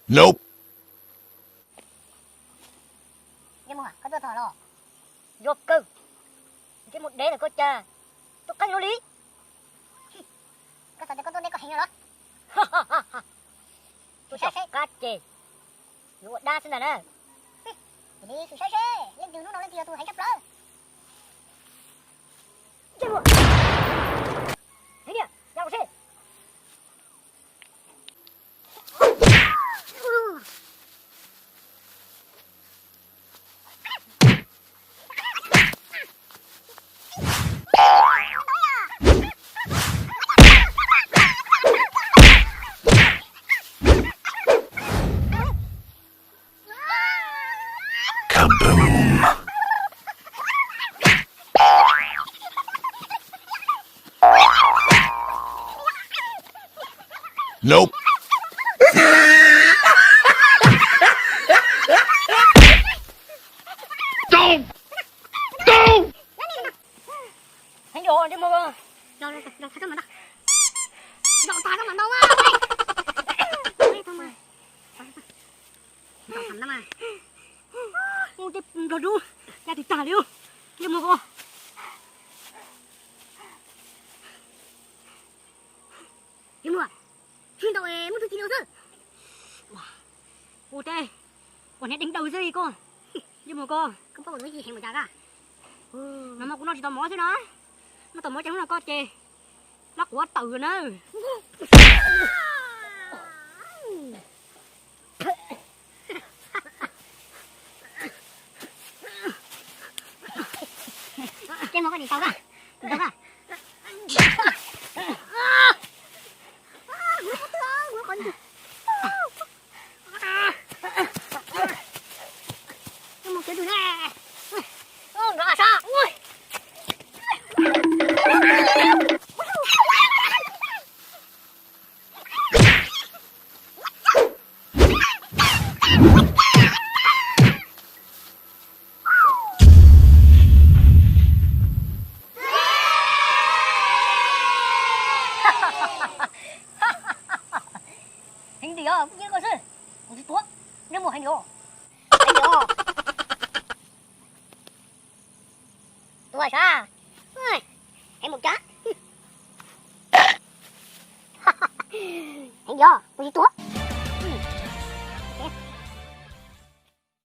Nope. Ntsej muag, koj tuaj txog los? Yog kawg. Ntsej muag deb ntawm koj cas tuaj qeeb luaj li. Koj xav tias koj tuaj deb koj heev no los? Tus saib seb qab ces yuav ua dab xwb ntag na. Sim saib seb leej twg hnub no leej twg yog tus heev tshaj plaws. Ntsej muag, heev tiag, ya los seb. Kaboom! Nope. Don't! Don't! Heev dua ntsej muag ko. Los, los, los tag koj mam ntaus. Los tag koj mam ntaus mas. Ntaus tag mas. Ua tej nplog dub ya tis tag li. Ntsej muag ko. Ntsej muag, tsis ntaus es muab tug ci li xwb. Ua teb, ua hniav deev daws xwb li koj. Ntsej muag ko. Koj paub ua heev ua cas koj? No mas kuv noj tsis tau mov xwb na. Noj tau mov ces hnub no koj ces lab quav tawm na. Ntsej muag ko, nim tau koj, nim tau koj. Ntsej muag, cov dub ne. Nrov sab. Heev tiag, kuv cia koj xwb, kuv tsis tuav. Ntsej muag, heev tiag. Heev tiag. Tuag sav. Heev mus cas. Heev tiag, kuv tsis tuav.